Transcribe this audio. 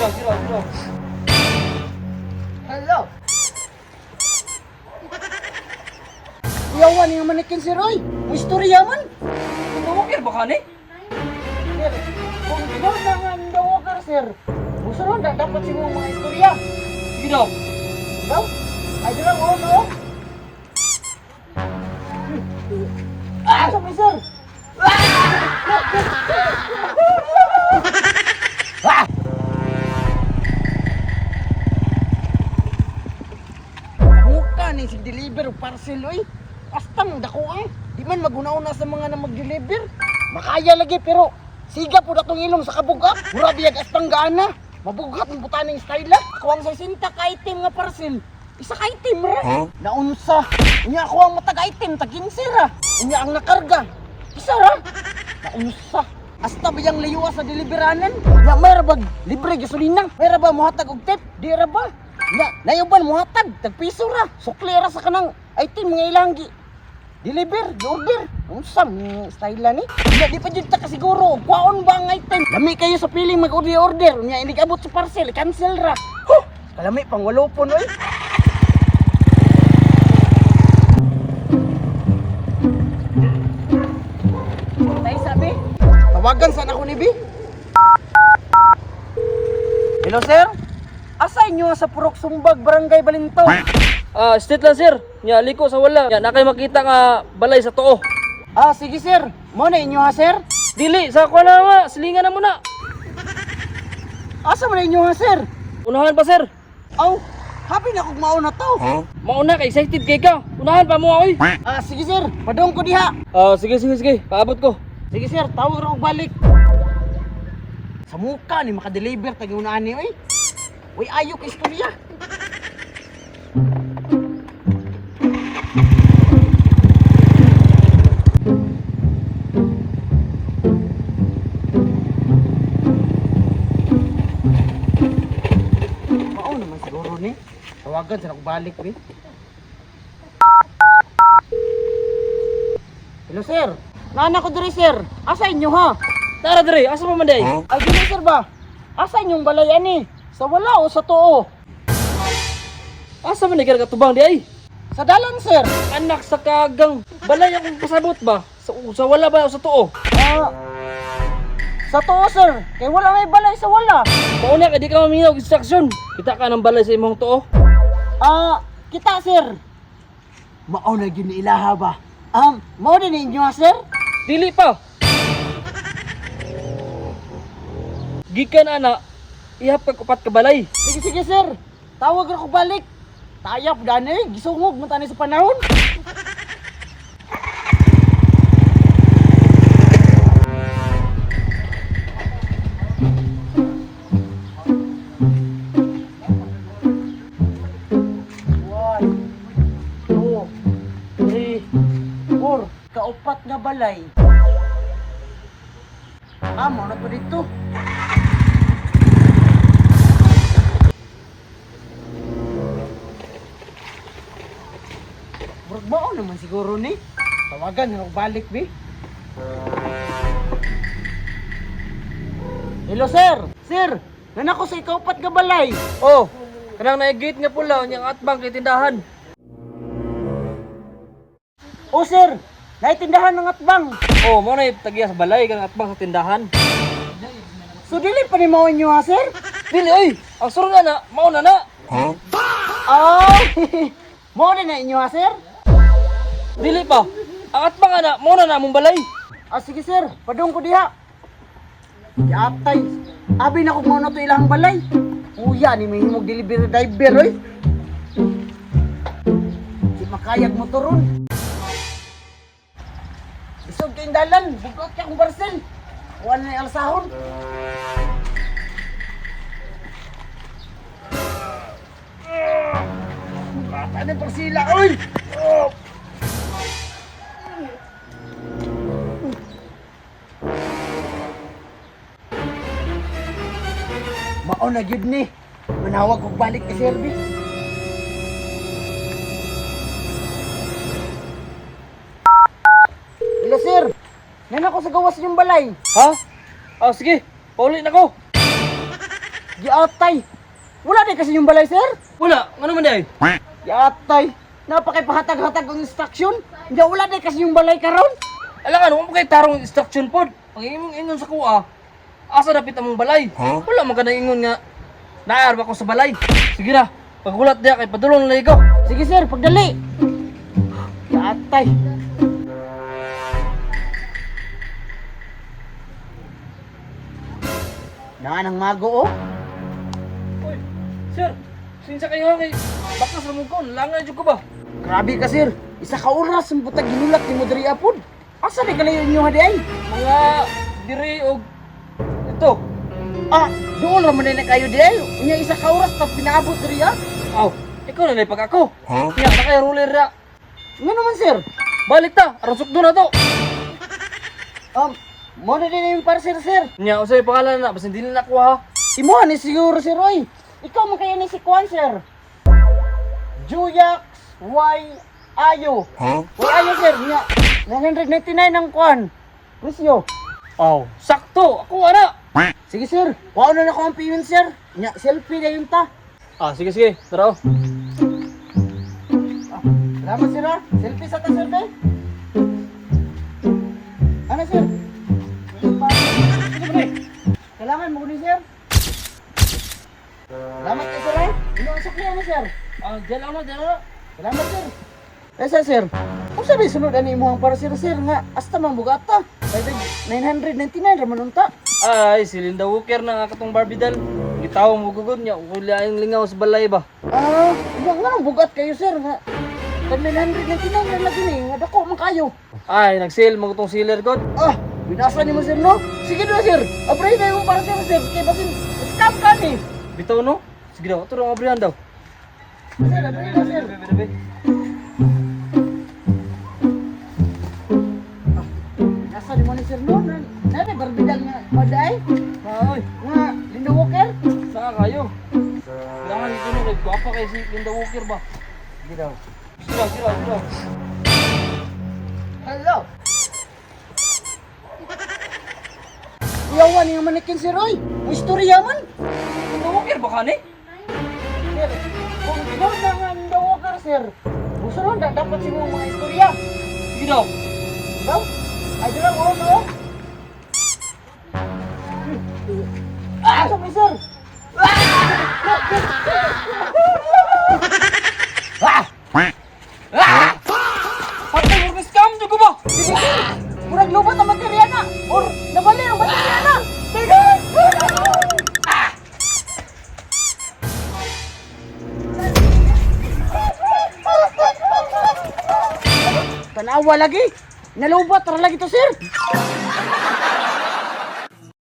0 0 0. Hello. Iyawan nga manikin si Roy. May istorya man. Walker ba ka ni? Sir, kung ikaw na nga ang walker, sir, gusto ron na dapat si mga istorya. Sige daw. Daw? Ay, di lang, oh, no? Ah! Sa may sir! Ah! Muka ni si deliver og parcel oy. Basta mong dako ang di man maguna-una sa mga na mag-deliver. Makaya lagi pero siga pud atong ilong sa kabugat. Mura biyag astang gaana. Mabugat ang butaning style ah. Ako ang 60 ka item nga parcel. Isa ka item ra. Naunsa. Unya ako ang matag item tag 15 ra. Unya ang nakarga. Isa ra. Naunsa. Hasta bayang layuwa sa deliberanan? Ya may ra bag libre gasolina. May ra ba mohatag og tip? Di ra ba? Ya, nayuban mohatag tag piso ra. Sukli ra sa kanang item mga ilang gi deliver, gi order. Unsa man style ni? Ya di pa jud ta kasiguro kwaon ba ang item. Lami kayo sa piling mag-order order. Nya inig abot sa parcel, cancel ra. Huh! Kalami pang walo po oy. Tay sabi, tawagan sana ako ni B. Hello sir? Asa inyo sa Purok Sumbag, Barangay Balinto? Ah, straight lang sir. Nya liko sa wala. Nya na kay makita nga balay sa tuo. Ah, sige sir. Mo na inyo ha sir? Dili sa ko na nga, silingan na muna. Asa man na inyo ha sir? Unahan pa sir. Aw, happy na kog mauna to. Mauna kay excited kay ka. Unahan pa mo oy. Ah, sige sir. Padong ko diha. Ah, sige sige sige, paabot ko. Sige sir, tawag ra kog balik. Sa muka ni makadeliver tag unaan ni oy. Uy, ayo kay istorya. Mao naman siguro ni. Tawagan sa akong balik ni. Hello sir. Nana ko diri sir. Asa inyo ha? Tara dire, asa pa man day? Ay dili sir ba? Asa inyong balay ani? Sa wala o sa tuo? Asa man ka katubang di ay? Sa dalan sir. Anak sa kagang. Balay akong pasabot ba? Sa wala ba o sa tuo? Ah, sa tuo sir. Kay wala may balay sa wala. Mauna kay di ka maminaw og instruction. Kita ka ng balay sa imong tuo. Ah, kita sir. Mao na gyud ni ilaha ba? Mao din ninyo ha sir? Dili pa. Gikan ana, ihap kag upat ka balay. Sige sige sir. Tawag ra ko balik. Tayap dani, gisungog man tani sa panahon. One, two, three, four. Kaupat nga balay. Ah, mo na to dito. Murag mao naman siguro ni. Tawagan na balik bi. Hello sir. Sir, nanako sa ikaupat nga balay. Oh, kanang naigate nga pula unya ang atbang kay tindahan. Oh sir, naitindahan ng atbang. Oh, mo na tagiya sa balay kanang atbang sa tindahan. So dili pa ni mao inyo ha sir? Dili oy, ang surong na mao na na. Oh, mao na na inyo ha sir? Dili pa. Ang atbang ana, mao na na among balay. Ah sige sir, padung ko diha. Yatay. Abi na kog mao na to ilang balay. Uya ni may himog delivery driver oy. Di makayag motoron. Isog kayong dalan, bugat ka akong parcel. Kuha na yung alsahon. Bata na yung parsila, oy! Oh! Mao na gyud ni. Manawag kog balik ni Sir B. Hello sir. Nan ako sa gawas niyong balay. Ha? Ah, sige. Pauli na ko. Giatay. Wala di kasi yung balay, sir. Wala, ano man day? Giatay. Napakay pahatag-hatag ang instruction. Hindi, wala di kasi yung balay karon. Alam ano, mo kay tarong instruction pod. Ang imong ingon sa kuha, asa dapit among balay. Wala man ka na ingon nga naar ba ko sa balay. Sige na, paghulat diya kay padulong na ko. Sige, sir, pagdali. Giatay. Naa ng mago, oh. Uy, sir, sinsa kayo ha kay bakas ra mo ko, langay jud ko ba? Grabe ka, sir. Isa ka oras ang butag ginulat ni mo diri apod. Asa ni kalayo inyo ha di ay? Mga diri og ito. Ah, doon ra man na kayo di ay. Unya isa ka oras pa pinaabot diri ah. Aw, ikaw na pag ako. Huh? Nya na kay ruler ra. Nga naman, sir. Balik ta, aron sukdo na to. Mo na din yung parcel, sir. Nya unsay pangalan na basin dili na ako ha. Imo ni siguro sir oy. Ikaw man kaya ni si Kwan, sir. Juyax Y Ayo. Huh? Y Ayo, sir. Nya 999 ang Kwan. Presyo. Aw, sakto. Ako ana. Sige, sir. Kuha na na ko ang payment, sir. Nya selfie na yun ta. Ah, sige sige, tara. oh. Ah, salamat, sir. Ah. Selfie sa ta, sir, be. Ano, sir? Kailangan mo ni sir. Salamat kay sir, eh. Ino ang sukli, ano, sir? Ah, diyan lang na, diyan lang na. Salamat, sir. Eh, sir, sir. Unsa may sunod ani imong para sir, sir nga hasta man bugata. 999 ra man unta. Ay, si Linda Walker na nga katong Barbie doll. Gitawang mo gugod niya, uli ang lingaw sa balay ba. Ah, nga nga bugat kayo, sir, nga. Tag 999 ra lagi ni, nga dako man kayo. Ay, nag-sale mo tong sealer god. Ah, binasa nimo sir no? Sige do sir. Abray na yung para sir sir kay basin scam ka ni. Bitaw no? Sige daw, ato ang abrihan daw. Sir, abray na sir. Bebe, bebe. Ah, binasa nimo ni sir no? Nani barbidal nga paday? Ay, Nga Linda Walker? saan kayo? Kailangan dito no, kay gwapa kay si Linda Walker ba? Sige daw. Sige daw, sige daw, sige daw. Hello. Iyawan nga manikin si Roy. Ang istorya man. Linda Walker ba kani? Sir, kung ikaw na nga Linda Walker, sir, gusto nun, dapat siguro mga istorya. Sige daw. Daw? Ay, dira ko, no? Ah! Sabi, sir! Ah! Patay mo scam jud ko ba? Sige, sir! Murag lubot ang baterya na! Or, nabali ang baterya na! Sige! Tanawa lagi! Nalubat ra lagi to, sir!